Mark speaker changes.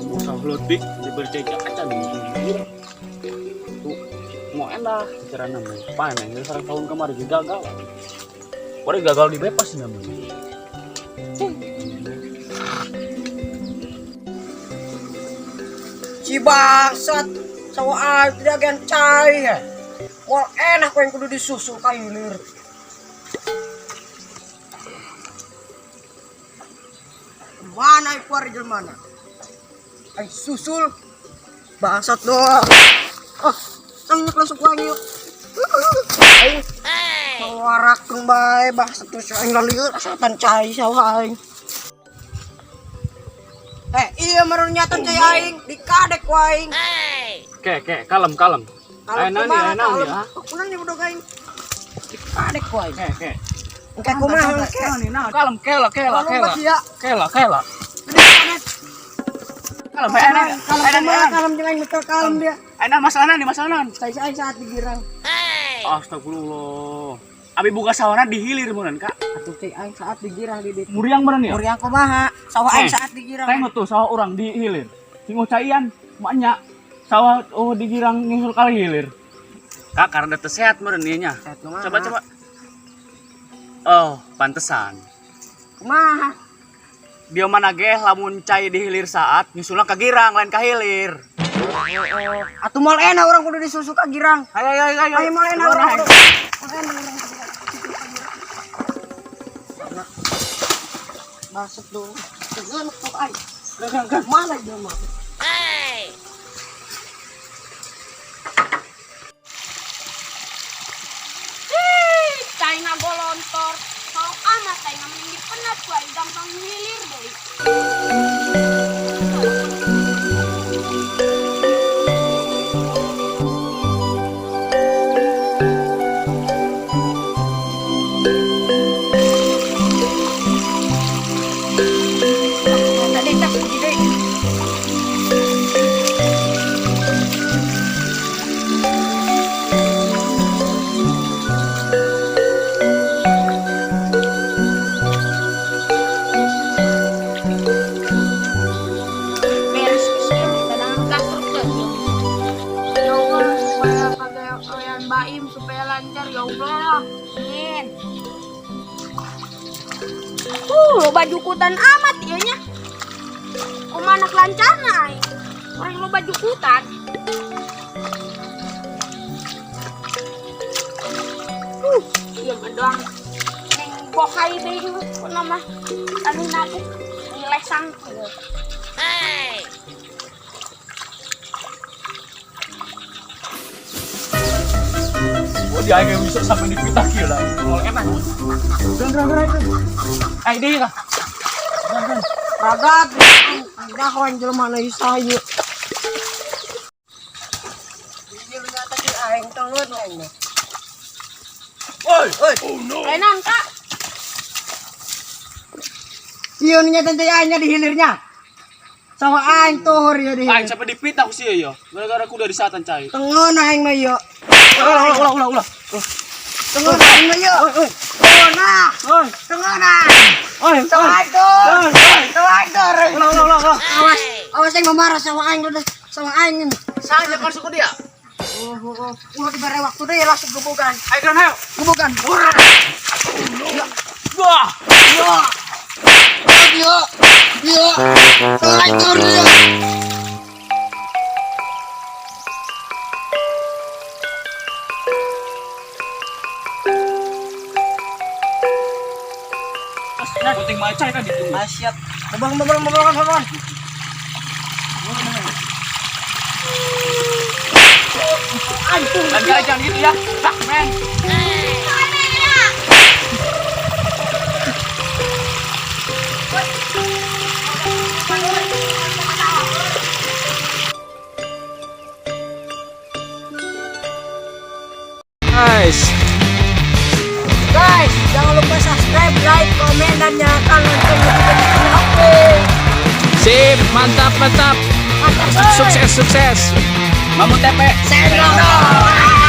Speaker 1: Sawah leutik diberi cai acan. Tuh, mau enak carana mah. Panen dari sareng tahun kemarin juga gagal. Kemarin gagal di bebas namanya.
Speaker 2: Si bangsat sawah aing tidak gen cai ya. Wah enak yang kudu disusul ka hilir. Mana ieu ari jelema? Aing susul bangsat doang. Ah, tangnya langsung ku aing yuk. Aing ngawarakeun bae bangsat terus aing lalieur asal cai sawah aing. Eh, iya meureun nyata cai aing dikadek ku aing.
Speaker 1: Ke, ke, kalem, kalem.
Speaker 2: Kalem
Speaker 1: Ayo nani,
Speaker 2: kumaha,
Speaker 1: ayo nani,
Speaker 2: kalem.
Speaker 1: ya.
Speaker 2: Kunaon nih budok aing? Dikadek ku aing.
Speaker 1: Ke, ke.
Speaker 2: Engke kumaha engke?
Speaker 1: Kalem, kela, kela,
Speaker 2: Kalem
Speaker 1: kela.
Speaker 2: sia.
Speaker 1: Kela, kela.
Speaker 2: Dikadek.
Speaker 1: Kalem, ayo nani.
Speaker 2: Kalem
Speaker 1: Ayo nani,
Speaker 2: kumaha kalem jeung aing betul kalem dia.
Speaker 1: ayo nani, masalah nih, masalah nani.
Speaker 2: Cai aing saat digirang.
Speaker 1: Astagfirullah. Abi buka sawahna di hilir meureun, Kak.
Speaker 2: Atuh cai aing saat digirang di ditu.
Speaker 1: Muriang meureun ya?
Speaker 2: Muriang kumaha? Sawah aing
Speaker 1: Eh,
Speaker 2: saat digirang.
Speaker 1: Tengok tuh sawah orang di hilir. Sing caian, maknya sawah oh digirang nyusul kali hilir. Kak, karena teu sehat meureun ieu nya.
Speaker 2: Sehat kumaha?
Speaker 1: Coba coba. Oh, pantesan.
Speaker 2: Kumaha?
Speaker 1: Dia mana ge lamun cai di hilir saat nyusulna ka girang lain ka hilir.
Speaker 2: Atuh moal enak urang kudu disusul ka girang.
Speaker 1: Ayo ayo ayo ayo.
Speaker 2: Ayo moal enak urang kudu. Moal enak urang kudu disusul ka girang. Bangsat dong. Tegeun tuh aing. Mana dia mah?
Speaker 3: China golontor. Sok amat China mending dipenat ku aing gampang hilir deui.
Speaker 2: Tadi tas gede.
Speaker 3: Beres geus ieu mah dadangan gastruk teh. Ya Allah, supaya kagak baim supaya lancar ya Allah. Amin. Loba jukutan amat ieu nya. Kumaha anak lancarna aing. Orang loba jukutan. Ieu mah doang. Neng bokai deui kunaon mah. Anu nabuk lesang kieu.
Speaker 1: Oh, dia aing bisa sampai dipitah kieu lah. Moal enak. Geura geura geura. Ayo deui lah.
Speaker 2: Ragat. Dah aing jelema na isa ieu. Ieu nyata si aing tengeun aing mah.
Speaker 1: Woi,
Speaker 2: Oi,
Speaker 3: Enan Kak.
Speaker 2: ieu nu nyata teh aingnya di hilirnya. Sawah aing tuhur ieu di
Speaker 1: Aing
Speaker 2: hilir.
Speaker 1: sampai dipitah ku sia ya. Gara-gara kuda disatan cai.
Speaker 2: Tengeun aing mah ieu.
Speaker 1: Ulah ulah ulah ulah.
Speaker 2: Tengeun aing mah ieu. Tengeun ah.
Speaker 1: Oi,
Speaker 2: Tengeun ah.
Speaker 1: oi,
Speaker 2: Sawah aing tuh. Sawah aing tuh.
Speaker 1: Ulah ulah ulah ulah.
Speaker 2: Awas, awas aing memarah sawah aing udah sawah aing ini.
Speaker 1: Saja kan suku dia.
Speaker 2: Oh, oh, oh. Ulah dibere waktu deh langsung gebukan.
Speaker 1: Ayo geran ayo.
Speaker 2: Gebukan.
Speaker 1: Wah.
Speaker 2: Yo. Yo. Yo. Sawah aing tuh dia.
Speaker 1: Penting macai kan itu.
Speaker 2: Asyik. Bang, bang, bang, bang, bang. Antum.
Speaker 1: Dan kali jangan gitu ya. Tak, men. Guys,
Speaker 2: Guys, jangan lupa subscribe, like, komen, dan nyalakan lonceng notifikasinya. Oke.
Speaker 4: Sip, mantap, mantap.
Speaker 2: Mantap,
Speaker 4: Sukses, sukses.
Speaker 1: Mamu TP.
Speaker 2: Sendok.